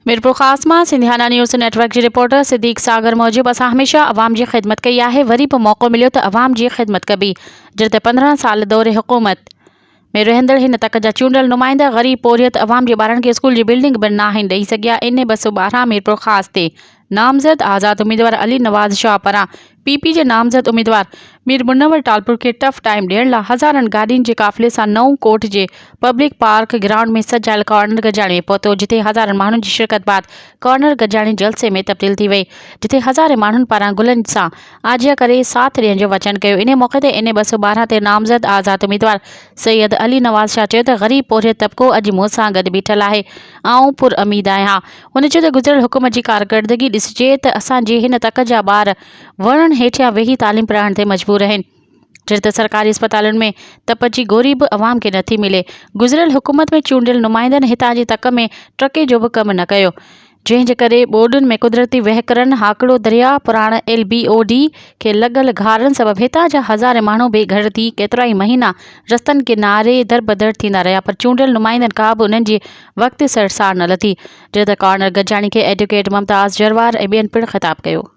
ميرپورخاص مان Sindhiana news net work جي reporter صديق ساگر موجب اسان هميشه عوام جي خدمت ڪئي آهي وري به موقعو مليو ته عوام جي خدمت ڪبي جڏهن ته 15 سال دور حڪومت ۾ رهندڙ هن تڪ جا چونڊيل نمائندا غريب پورهيت عوام جي ٻارن کي اسڪول جي بلڊنگ به ناهن ڏئي سگهيا ان 212 ميرپورخاص تي نامزد آزاد اميدوار علي نواز شاهه پاران پي پي جي نامزد اميدوار مير منور ٽالپر کي ٽف ٽائيم ڏيڻ لا هزارن گاڏين جي قافلي سان نئون ڪوٽ جي پبلڪ پارڪ گرائونڊ ۾ سجايل ڪارنر گڏجاڻي ۾ پهتو جتي هزارن ماڻهن جي شرڪت بعد ڪارنر گڏجاڻي جلسي ۾ تبديل ٿي وئي جتي هزارين ماڻهن پاران گلن سان آجيان ڪري ساٿ ڏيڻ جو وچن ڪيو انهي موقعي تي اين اي 212 تي نامزد آزاد اميدوار سيد علي نواز شاهه چيو ته غريب پورهيت طبقو اڄ مون سان گڏ بيٺل آهي آئون پراميد آهيان. هن چيو ته گذريل حڪومت جي ڪارڪردگي ڏسجي ته اسان جي هن تڪ جا ٻار وڻن هيٺيان ويهي تعليم پرائڻ تي مجبور آهن. جڏهن ته سرڪاري اسپتالن ۾ تپ جي گوري به عوام کي نٿي ملي. گذريل حڪومت ۾ چونڊيل نمائندن هتان جي تڪ ۾ ٽڪي جو به ڪم نه ڪيو. جنهن جي ڪري ٻوڏن ۾ قدرتي وهڪرن، هاڪڙو درياء، پراڻ ايل بي او ڊي کي لڳل گهارن سبب هتان جا هزارين ماڻهو بي گهر ٿي ڪيترائي مهينا رستن ڪناري دربدر ٿيندا رهيا پر چونڊيل نمائندن ڪا به انهن جي وقت سر سار نه لڌي. جڏهن ته ڪارنر گڏجاڻي کي ايڊوڪيٽ ممتاز جروار ۽ ٻين پڻ خطاب ڪيو.